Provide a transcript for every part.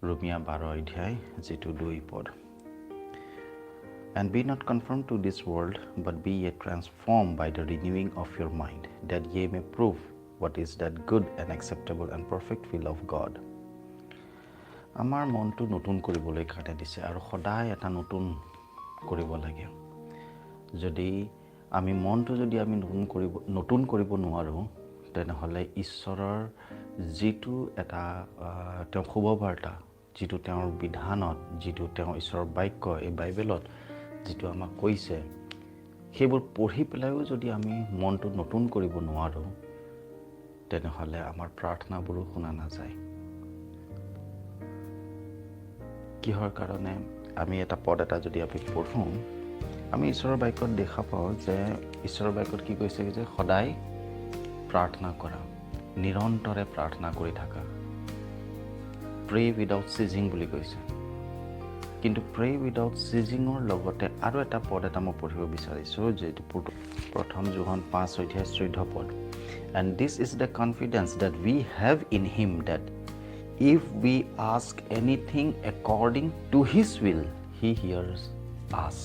ৰোমিয়া 12 অধ্যায় যিটো 2 পদ। "And be not conformed to this world, but be ye transformed by the renewing of your mind, that ye may prove what is that good and acceptable and perfect will of God." আমাৰ মনটো নতুন কৰিবলৈ কাৰণে দিছে আৰু সদায় এটা নতুন কৰিব লাগে। যদি আমি মনটো যদি আমি নতুন কৰিব নোৱাৰোঁ, তেনেহ'লে ঈশ্বৰৰ যিটো এটা তেওঁ শুভবাৰ্তা, যিটো তেওঁৰ বিধানত, যিটো তেওঁ ঈশ্বৰৰ বাক্য, এই বাইবেলত যিটো আমাক কৈছে, সেইবোৰ পঢ়ি পেলাইও যদি আমি মনটো নতুন কৰিব নোৱাৰোঁ, তেনেহ'লে আমাৰ প্ৰাৰ্থনাবোৰো শুনা নাযায়। কিহৰ কাৰণে? আমি এটা পদ এটা যদি আমি পঢ়োঁ, আমি ঈশ্বৰৰ বাক্যত দেখা পাওঁ যে ঈশ্বৰৰ বাক্যত কি কৈছে যে সদায় প্ৰাৰ্থনা কৰা, নিৰন্তৰে প্ৰাৰ্থনা কৰি থাকা, প্ৰে উইদাউট চিজিং বুলি কৈছে। কিন্তু প্ৰে উইদাউট চিজিঙৰ লগতে আৰু এটা পদ এটা মই পঢ়িব বিচাৰিছোঁ, যিটো প্ৰথম যোহন 5 অধ্যায় 14 পদ। "And this is the confidence that we have in him, that if we ask anything according to his will, he hears us."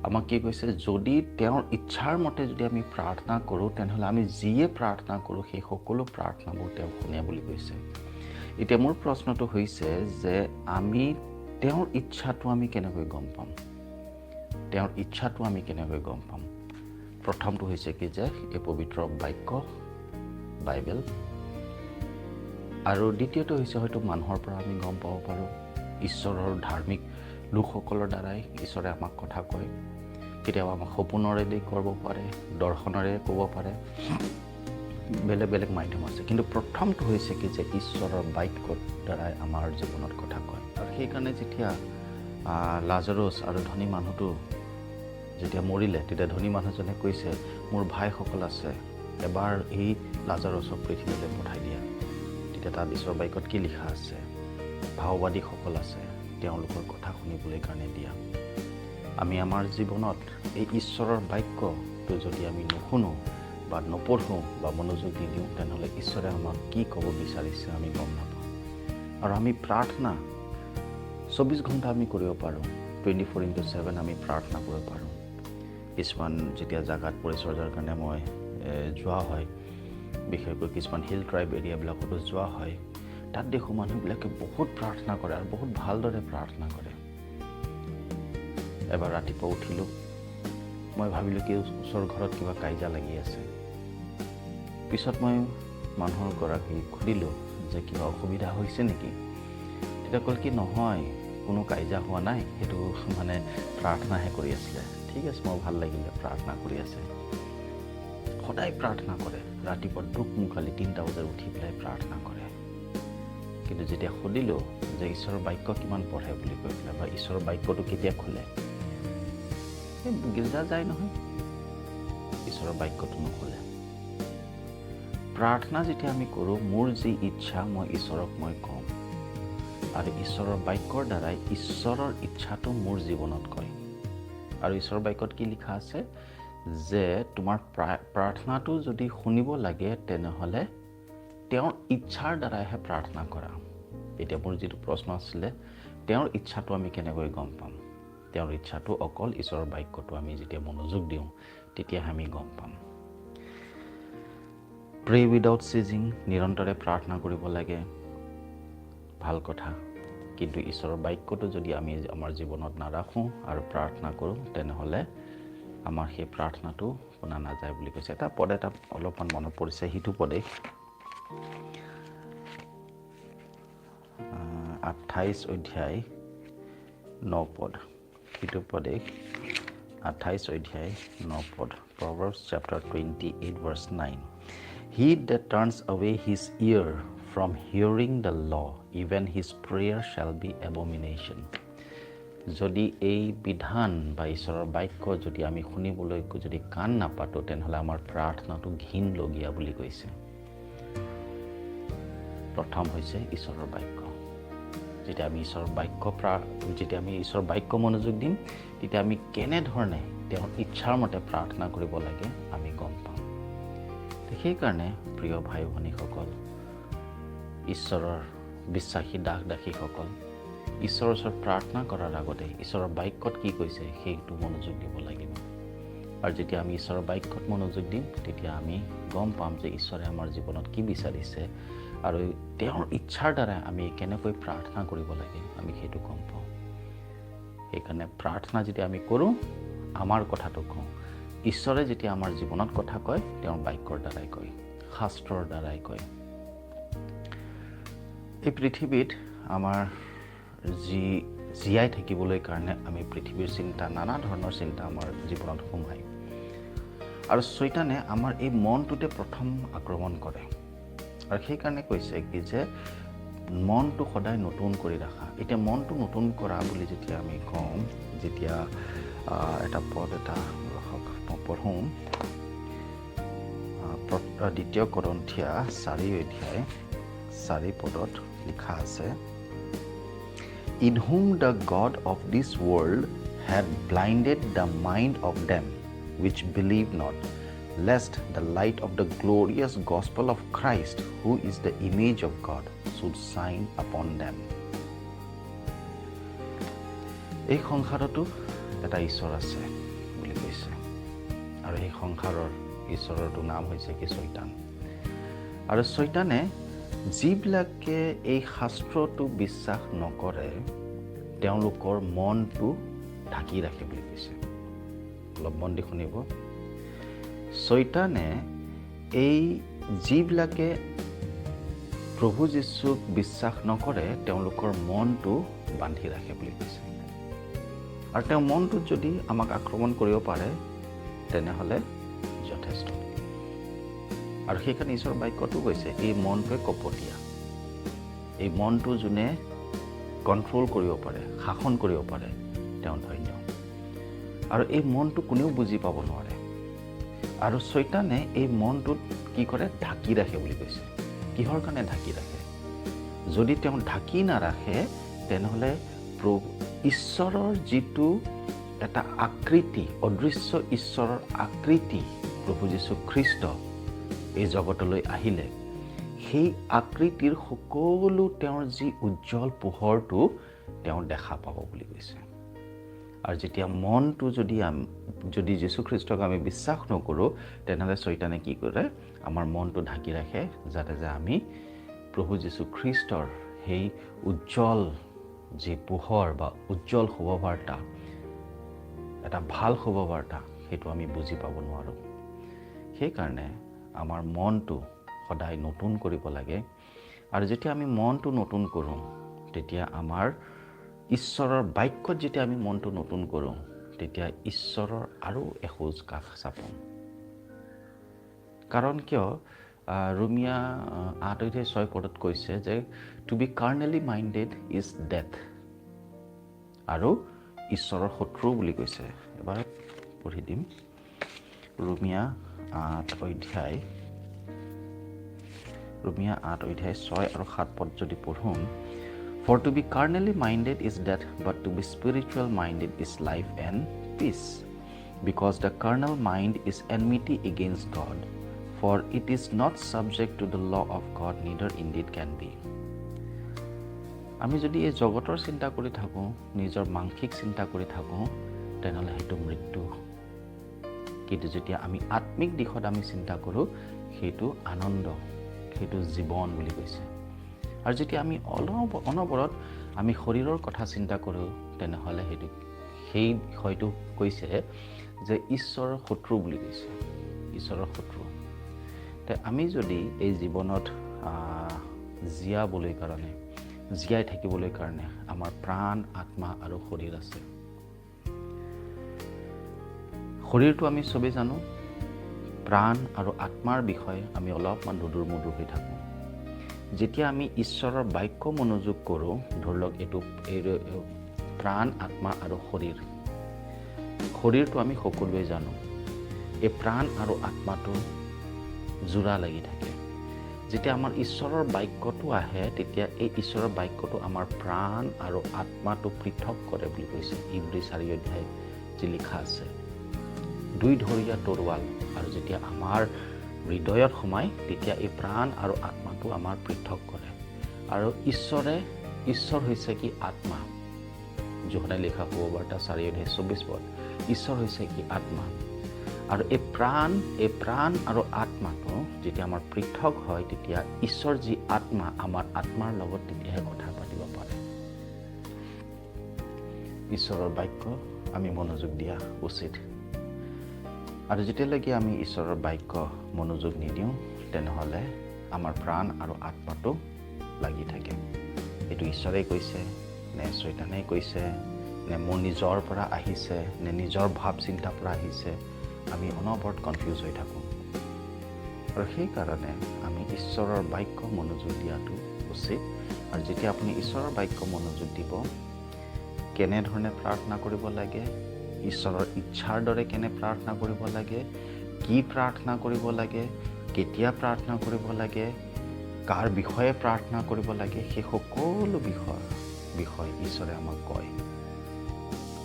আমাক কি কৈছে? যদি তেওঁৰ ইচ্ছাৰ মতে যদি আমি প্ৰাৰ্থনা কৰোঁ, তেনেহ'লে আমি যিয়ে প্ৰাৰ্থনা কৰোঁ, সেই সকলো প্ৰাৰ্থনাবোৰ তেওঁ শুনে বুলি কৈছে। এতিয়া মোৰ প্ৰশ্নটো হৈছে যে আমি তেওঁৰ ইচ্ছাটো আমি কেনেকৈ গম পাম? তেওঁৰ ইচ্ছাটো আমি কেনেকৈ গম পাম? প্ৰথমটো হৈছে কি যে এই পবিত্ৰ বাক্য বাইবেল আৰু দ্বিতীয়টো হৈছে হয়তো মানুহৰ পৰা আমি গম পাব পাৰোঁ। ঈশ্বৰৰ ধাৰ্মিক লোকসকলৰ দ্বাৰাই ঈশ্বৰে আমাক কথা কয়। কেতিয়াবা আমাক সপোনৰেদি ক'ব পাৰে, দৰ্শনেৰে ক'ব পাৰে, বেলেগ বেলেগ মাধ্যম আছে। কিন্তু প্ৰথমটো হৈছে কি যে ঈশ্বৰৰ বাক্যৰ দ্বাৰাই আমাৰ জীৱনত কথা কয়। আৰু সেইকাৰণে যেতিয়া লাজাৰছ আৰু ধনী মানুহটো যেতিয়া মৰিলে, তেতিয়া ধনী মানুহজনে কৈছে, "মোৰ ভাইসকল আছে, এবাৰ এই লাজাৰছক পৃথিৱীলৈ পঠাই দিয়া।" তেতিয়া তাত ঈশ্বৰৰ বাক্যত কি লিখা আছে? ভাওবাদীসকল আছে, তেওঁলোকৰ কথা শুনিবলৈ কাৰণে দিয়া। আমি আমাৰ জীৱনত এই ঈশ্বৰৰ বাক্যটো যদি আমি নুশুনো বা নপঢ়োঁ বা মনোযোগ নিদিওঁ, তেনেহ'লে ঈশ্বৰে আমাক কি ক'ব বিচাৰিছে আমি গম নাপাওঁ। আৰু আমি প্ৰাৰ্থনা 24 ঘণ্টা আমি কৰিব পাৰোঁ, 24x7 আমি প্ৰাৰ্থনা কৰিব পাৰোঁ। কিছুমান যেতিয়া জেগাত পৰিচৰ্যাৰ কাৰণে মই যোৱা হয়, বিশেষকৈ কিছুমান হিল ট্ৰাইব এৰিয়াবিলাকতো যোৱা হয়, তাত দেখোঁ মানুহবিলাকে বহুত প্ৰাৰ্থনা কৰে আৰু বহুত ভালদৰে প্ৰাৰ্থনা কৰে। এবাৰ ৰাতিপুৱা উঠিলোঁ, মই ভাবিলোঁ কি ওচৰৰ ঘৰত কিবা কাজিয়া লাগি আছে। পিছত মই মানুহৰ গৰাকীক সুধিলোঁ যে কিবা অসুবিধা হৈছে নেকি? তেতিয়া ক'ল কি নহয়, কোনো কাজিয়া হোৱা নাই, সেইটো মানে প্ৰাৰ্থনাহে কৰি আছিলে। ঠিক আছে, মোৰ ভাল লাগিলে, প্ৰাৰ্থনা কৰি আছে, সদায় প্ৰাৰ্থনা কৰে। ৰাতিপুৱা দোকমোকালি 3টা বজাত উঠি পেলাই প্ৰাৰ্থনা কৰে। কিন্তু যেতিয়া সুধিলোঁ যে ঈশ্বৰৰ বাক্য কিমান পঢ়ে বুলি কৈ পেলাই বা ঈশ্বৰৰ বাক্যটো কেতিয়া খোলে, এই গীৰ্জা যায় নহয়, ঈশ্বৰৰ বাক্যটো নোখোলে। প্ৰাৰ্থনা যেতিয়া আমি কৰোঁ, মোৰ যি ইচ্ছা মই ঈশ্বৰক মই কওঁ আৰু ঈশ্বৰৰ বাক্যৰ দ্বাৰাই ঈশ্বৰৰ ইচ্ছাটো মোৰ জীৱনত কয়। আৰু ঈশ্বৰৰ বাক্যত কি লিখা আছে যে তোমাৰ প্ৰাৰ্থনাটো যদি শুনিব লাগে, তেনেহ'লে তেওঁৰ ইচ্ছাৰ দ্বাৰাইহে প্ৰাৰ্থনা কৰা। এতিয়া মোৰ যিটো প্ৰশ্ন আছিলে, তেওঁৰ ইচ্ছাটো আমি কেনেকৈ গম পাম? তেওঁৰ ইচ্ছাটো অকল ঈশ্বৰৰ বাক্যটো আমি যেতিয়া মনোযোগ দিওঁ, তেতিয়াহে আমি গম পাম। প্ৰে উইদাউট চিজিং, নিৰন্তৰে প্ৰাৰ্থনা কৰিব লাগে, ভাল কথা। কিন্তু ঈশ্বৰৰ বাক্যটো যদি আমি আমাৰ জীৱনত নাৰাখোঁ আৰু প্ৰাৰ্থনা কৰোঁ, তেনেহ'লে আমাৰ সেই প্ৰাৰ্থনাটো শুনা নাযায় বুলি কৈছে। এটা পদ এটা অলপমান মনত পৰিছে, হিতোপদেশ 28 অধ্যায় 9 পদ। হিতোপদেশ 28 অধ্যায় 9 পদ। Proverbs chapter 28 verse 9। "He that turns away his ear from hearing the law, even his prayer shall be abomination." যদি এই বিধান বা ঈশ্বৰৰ বাক্য যদি আমি শুনিবলৈ যদি কাণ নাপাতোঁ, তেনেহ'লে আমাৰ প্ৰাৰ্থনাটো ঘিণলগীয়া বুলি কৈছে। প্ৰথম হৈছে ঈশ্বৰৰ বাক্য। যেতিয়া আমি ঈশ্বৰৰ বাক্য মনোযোগ দিম, তেতিয়া আমি কেনেধৰণে তেওঁৰ ইচ্ছাৰ মতে প্ৰাৰ্থনা কৰিব লাগে আমি গম পাম। সেইকাৰণে প্ৰিয় ভাই ভনীসকল, ঈশ্বৰৰ বিশ্বাসী দাস দাসীসকল ঈশ্বৰৰ ওচৰত প্ৰাৰ্থনা কৰাৰ আগতে ঈশ্বৰৰ বাক্যত কি কৈছে সেইটো মনোযোগ দিব লাগিব। আৰু যেতিয়া আমি ঈশ্বৰৰ বাক্যত মনোযোগ দিম, তেতিয়া আমি গম পাম যে ঈশ্বৰে আমাৰ জীৱনত কি বিচাৰিছে আৰু তেওঁৰ ইচ্ছাৰ দ্বাৰা আমি কেনেকৈ প্ৰাৰ্থনা কৰিব লাগে, আমি সেইটো গম পাওঁ। সেইকাৰণে প্ৰাৰ্থনা যেতিয়া আমি কৰোঁ, আমাৰ কথাটো কওঁ। ঈশ্বৰে যেতিয়া আমাৰ জীৱনত কথা কয়, তেওঁৰ বাক্যৰ দ্বাৰাই কয়, শাস্ত্ৰৰ দ্বাৰাই কয়। এই পৃথিৱীত আমাৰ যি জীয়াই থাকিবলৈ কাৰণে আমি পৃথিৱীৰ চিন্তা, নানা ধৰণৰ চিন্তা আমাৰ জীৱনত সোমায় আৰু চৈতানে আমাৰ এই মনটোতে প্ৰথম আক্ৰমণ কৰে। আৰু সেইকাৰণে কৈছে কি যে মনটো সদায় নতুন কৰি ৰাখা। এতিয়া মনটো নতুন কৰা বুলি যেতিয়া আমি কওঁ, যেতিয়া এটা পদ এটা ৰখক, মই পঢ়োঁ। দ্বিতীয় কৰিন্থীয়া 4 অধ্যায় 4 পদত লিখা আছে, "In whom the God of this world hath blinded the mind of them which believe not, lest the light of the glorious gospel of Christ, who is the image of God, should shine upon them." এই সংসাৰতো এটা ঈশ্বৰ আছে বুলি কৈছে আৰু সেই সংসাৰৰ ঈশ্বৰৰটো নাম হৈছে কি চৈতান। আৰু চৈতানে যিবিলাকে এই শাস্ত্ৰটো বিশ্বাস নকৰে, তেওঁলোকৰ মনটো ঢাকি ৰাখে বুলি কৈছে। অলপ মন দি শুনিব। চৈতানে এই যিবিলাকে প্ৰভু যীশুক বিশ্বাস নকৰে, তেওঁলোকৰ মনটো বান্ধি ৰাখে বুলি কৈছে। আৰু তেওঁ মনটোত যদি আমাক আক্ৰমণ কৰিব পাৰে, তেনেহ'লে যথেষ্ট। আৰু সেইকাৰণে ঈশ্বৰৰ বাক্যটো কৈছে, এই মনটোৱে কপটীয়া। এই মনটো যোনে কণ্ট্ৰল কৰিব পাৰে, শাসন কৰিব পাৰে, তেওঁ ধন্য। আৰু এই মনটো কোনেও বুজি পাব নোৱাৰে। আৰু চৈতানে এই মনটোত কি কৰে? ঢাকি ৰাখে বুলি কৈছে। কিহৰ কাৰণে ঢাকি ৰাখে? যদি তেওঁ ঢাকি নাৰাখে, তেনেহ'লে প্ৰভু ঈশ্বৰৰ যিটো এটা আকৃতি, অদৃশ্য ঈশ্বৰৰ আকৃতি প্ৰভু যীশু খ্ৰীষ্ট এই জগতলৈ আহিলে, সেই আকৃতিৰ সকলো তেওঁৰ যি উজ্জ্বল পোহৰটো তেওঁ দেখা পাব বুলি কৈছে। আৰু যেতিয়া মনটো যদি যীশুখ্ৰীষ্টক আমি বিশ্বাস নকৰোঁ, তেনেহ'লে চৈতানে কি কৰে? আমাৰ মনটো ঢাকি ৰাখে, যাতে যে আমি প্ৰভু যীশুখ্ৰীষ্টৰ সেই উজ্জ্বল যি পোহৰ বা উজ্জ্বল শুভবাৰ্তা, এটা ভাল শুভবাৰ্তা, সেইটো আমি বুজি পাব নোৱাৰোঁ। সেইকাৰণে আমাৰ মনটো সদায় নতুন কৰিব লাগে। আৰু যেতিয়া আমি মনটো নতুন কৰোঁ, তেতিয়া আমাৰ ঈশ্বৰৰ বাক্যত যেতিয়া আমি মনটো নতুন কৰোঁ, তেতিয়া ঈশ্বৰৰ আৰু এখোজ কাষ চাপোঁ। কাৰণ কিয়? ৰোমিয়া 8 অধ্যায় 6 পদত কৈছে যে "To be carnally minded is death" আৰু ঈশ্বৰৰ শত্ৰু বুলি কৈছে। এবাৰ পঢ়ি দিম। ৰোমিয়া 8 অধ্যায় 6 আৰু 7 পদ যদি পঢ়োঁ, "For to be carnally minded is death, but to be spiritual minded is life and peace, because the carnal mind is enmity against God, for it is not subject to the law of God, neither indeed can be." আমি যদি এই জগতৰ চিন্তা কৰি থাকোঁ, নিজৰ মাংসিক চিন্তা কৰি থাকোঁ, তেনেহ'লে সেইটো মৃত্যু। কিন্তু যেতিয়া আমি আত্মিক দিশত আমি চিন্তা কৰোঁ, সেইটো আনন্দ, সেইটো জীৱন বুলি কৈছে। আৰু যেতিয়া আমি অলপ অনবৰত আমি শৰীৰৰ কথা চিন্তা কৰোঁ, তেনেহ'লে সেই বিষয়টো কৈছে যে ঈশ্বৰৰ শত্ৰু বুলি কৈছে, ঈশ্বৰৰ শত্ৰু। তে আমি যদি এই জীৱনত জীয়াবলৈ কাৰণে, জীয়াই থাকিবলৈ কাৰণে আমাৰ প্ৰাণ, আত্মা আৰু শৰীৰ আছে। শৰীৰটো আমি চবেই জানো। প্ৰাণ আৰু আত্মাৰ বিষয়ে আমি অলপমান দুদুৰ মুদুৰ হৈ থাকোঁ। যেতিয়া আমি ঈশ্বৰৰ বাক্য মনোযোগ কৰোঁ, ধৰি লওক এইটো এই প্ৰাণ, আত্মা আৰু শৰীৰ। শৰীৰটো আমি সকলোৱে জানো। এই প্ৰাণ আৰু আত্মাটো যোৰা লাগি থাকে। যেতিয়া আমাৰ ঈশ্বৰৰ বাক্যটো আহে, তেতিয়া এই ঈশ্বৰৰ বাক্যটো আমাৰ প্ৰাণ আৰু আত্মাটো পৃথক কৰে বুলি কৈছে। ইব্ৰী 4 অধ্যায় যি লিখা আছে, দুই ধৰীয়া তৰোৱাল। আৰু যেতিয়া আমাৰ হৃদয়ত সোমায়, তেতিয়া এই প্ৰাণ আৰু আত্মাটো আমাৰ পৃথক কৰে। আৰু ঈশ্বৰ হৈছে কি? আত্মা। যোহনে লিখা শুভবাৰ্তা 4 অধ্যায় 24 পদ। ঈশ্বৰ হৈছে কি? আত্মা। আৰু এই প্ৰাণ আৰু আত্মাটো যেতিয়া আমাৰ পৃথক হয়, তেতিয়া ঈশ্বৰ যি আত্মা, আমাৰ আত্মাৰ লগত তেতিয়াহে কথা পাতিব পাৰে। ঈশ্বৰৰ বাক্য আমি মনোযোগ দিয়া উচিত। আৰু যেতিয়ালৈকে আমি ঈশ্বৰৰ বাক্য মনোযোগ নিদিওঁ, তেনেহ'লে আমাৰ প্ৰাণ আৰু আত্মাটো লাগি থাকে। এইটো ঈশ্বৰে কৈছে নে চৈতানে কৈছে, নে মোৰ নিজৰ পৰা আহিছে, নে নিজৰ ভাৱ চিন্তাৰ পৰা আহিছে, আমি অনবৰত কনফিউজ হৈ থাকোঁ। আৰু সেইকাৰণে আমি ঈশ্বৰৰ বাক্য মনোযোগ দিয়াটো উচিত। আৰু যেতিয়া আপুনি ঈশ্বৰৰ বাক্য মনোযোগ দিব, কেনেধৰণে প্ৰাৰ্থনা কৰিব লাগে, ঈশ্বৰৰ ইচ্ছাৰ দৰে কেনে প্ৰাৰ্থনা কৰিব লাগে, কি প্ৰাৰ্থনা কৰিব লাগে, কেতিয়া প্ৰাৰ্থনা কৰিব লাগে, কাৰ বিষয়ে প্ৰাৰ্থনা কৰিব লাগে, সেই সকলো বিষয় ঈশ্বৰে আমাক কয়।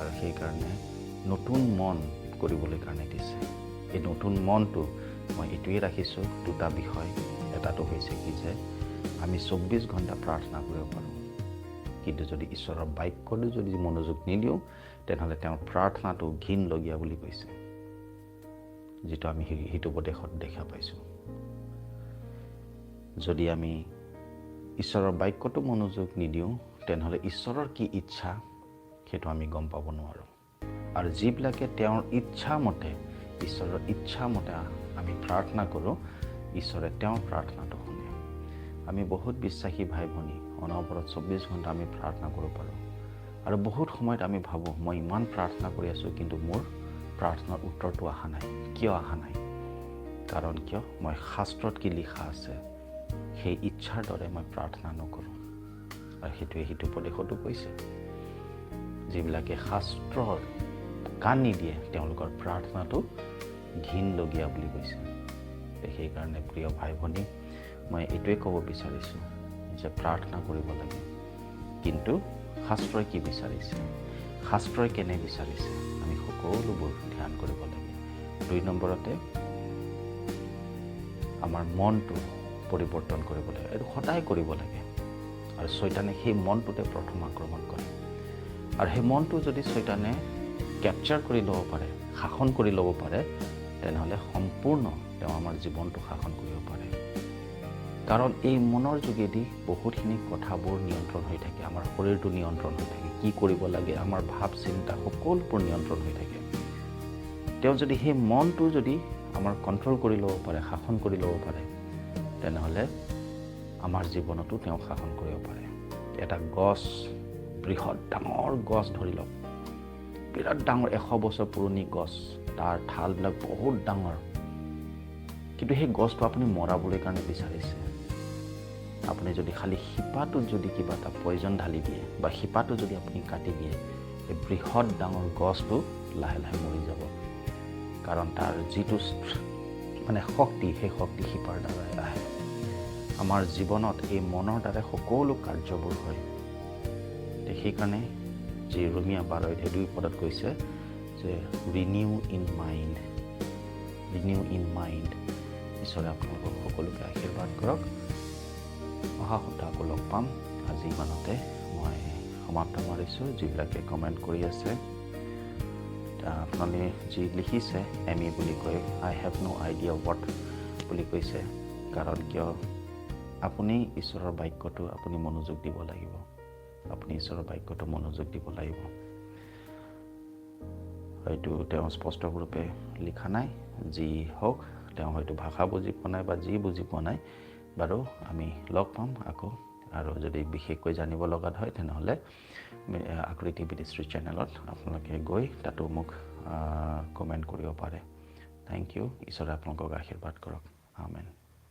আৰু সেইকাৰণে নতুন মন কৰিবলৈ কাৰণে দিছে। এই নতুন মনটো মই এইটোৱেই ৰাখিছোঁ, দুটা বিষয়। এটাটো হৈছে কি যে আমি 24 ঘণ্টা প্ৰাৰ্থনা কৰিব পাৰোঁ, কিন্তু যদি ঈশ্বৰৰ বাক্যটো যদি মনোযোগ নিদিওঁ, তেনেহ'লে তেওঁৰ প্ৰাৰ্থনাটো ঘিণলগীয়া বুলি কৈছে, যিটো আমি হিতোপদেশত দেখা পাইছোঁ। যদি আমি ঈশ্বৰৰ বাক্যটো মনোযোগ নিদিওঁ, তেনেহ'লে ঈশ্বৰৰ কি ইচ্ছা সেইটো আমি গম পাব নোৱাৰোঁ। আৰু যিবিলাকে তেওঁৰ ইচ্ছা মতে, ঈশ্বৰৰ ইচ্ছা মতে আমি প্ৰাৰ্থনা কৰোঁ, ঈশ্বৰে তেওঁৰ প্ৰাৰ্থনাটো শুনে। আমি বহুত বিশ্বাসী ভাই ভনী, অনবৰত 24 ঘণ্টা আমি প্ৰাৰ্থনা কৰিব পাৰোঁ। আৰু বহুত সময়ত আমি ভাবোঁ, মই ইমান প্ৰাৰ্থনা কৰি আছোঁ, কিন্তু মোৰ প্ৰাৰ্থনাৰ উত্তৰটো অহা নাই। কিয় অহা নাই? কাৰণ কিয় মই শাস্ত্ৰত কি লিখা আছে, সেই ইচ্ছাৰ দৰে মই প্ৰাৰ্থনা নকৰোঁ। আৰু সেইটোৱে হিতোপদেশতো কৈছে, যিবিলাকে শাস্ত্ৰৰ কাণ নিদিয়ে, তেওঁলোকৰ প্ৰাৰ্থনাটো ঘিণলগীয়া বুলি কৈছে। সেইকাৰণে প্ৰিয় ভাই ভনী, মই এইটোৱে ক'ব বিচাৰিছোঁ যে প্ৰাৰ্থনা কৰিব লাগে, কিন্তু শাস্ত্ৰই কি বিচাৰিছে, শাস্ত্ৰই কেনে বিচাৰিছে, আমি সকলোবোৰ ধ্যান কৰিব লাগে। 2 নম্বৰতে আমাৰ মনটো পৰিৱৰ্তন কৰিব লাগে। এইটো সদায় কৰিব লাগে। আৰু চৈতানে সেই মনটোতে প্ৰথম আক্ৰমণ কৰে। আৰু সেই মনটো যদি চৈতানে কেপচাৰ কৰি ল'ব পাৰে, শাসন কৰি ল'ব পাৰে, তেনেহ'লে সম্পূৰ্ণ তেওঁ আমাৰ জীৱনটো শাসন কৰিব পাৰে। কাৰণ এই মনৰ যোগেদি বহুতখিনি কথাবোৰ নিয়ন্ত্ৰণ হৈ থাকে। আমাৰ শৰীৰটো নিয়ন্ত্ৰণ হৈ থাকে, কি কৰিব লাগে, আমাৰ ভাৱ চিন্তা সকলোবোৰ নিয়ন্ত্ৰণ হৈ থাকে। তেওঁ যদি সেই মনটো যদি আমাৰ কণ্ট্ৰল কৰি ল'ব পাৰে, শাসন কৰি ল'ব পাৰে, তেনেহ'লে আমাৰ জীৱনতো তেওঁ শাসন কৰিব পাৰে। এটা গছ, বৃহৎ ডাঙৰ গছ ধৰি লওক, বিৰাট ডাঙৰ 100 বছৰ পুৰণি গছ, তাৰ ঠালবিলাক বহুত ডাঙৰ। কিন্তু সেই গছটো আপুনি মৰাবলৈ কাৰণে বিচাৰিছে। আপুনি যদি খালি শিপাটোত যদি কিবা এটা পয়জন ঢালি দিয়ে বা শিপাটো যদি আপুনি কাটি দিয়ে, এই বৃহৎ ডাঙৰ গছটো লাহে লাহে মৰি যাব। কাৰণ তাৰ যিটো মানে শক্তি, সেই শক্তি শিপাৰ দ্বাৰাই আহে। আমাৰ জীৱনত এই মনৰ দ্বাৰাই সকলো কাৰ্যবোৰ হয়। সেইকাৰণে যি ৰোমিয়া 12 অধ্যায় 2 পদত কৈছে যে renew in mind, renew in mind। ঈশ্বৰে আপোনালোকক সকলোকে আশীৰ্বাদ কৰক। অহা সপ্তাহ আকৌ লগ পাম। আজি ইমানতে মই সমাপ্ত মাৰিছোঁ। যিবিলাকে কমেণ্ট কৰি আছে, আপোনালোকে যি লিখিছে, এম ই বুলি কৈ, "I have no idea what" বুলি কৈছে। কাৰণ কিয় আপুনি ঈশ্বৰৰ বাক্যটো আপুনি মনোযোগ দিব লাগিব। আপুনি ঈশ্বৰৰ বাক্যটো মনোযোগ দিব লাগিব। হয়তো তেওঁ স্পষ্টৰূপে লিখা নাই, যি হওক, তেওঁ হয়তো ভাষা বুজি পোৱা নাই বা যি বুজি পোৱা নাই। বাৰু, আমি লগ পাম আকৌ। আৰু যদি বিশেষকৈ জানিব লগাত হয়, তেনেহ'লে আকৃতি মিনিষ্ট্ৰী চেনেলত আপোনালোকে গৈ তাতো মোক কমেণ্ট কৰিব পাৰে। Thank U. ঈশ্বৰে আপোনালোকক আশীৰ্বাদ কৰক। আমেন।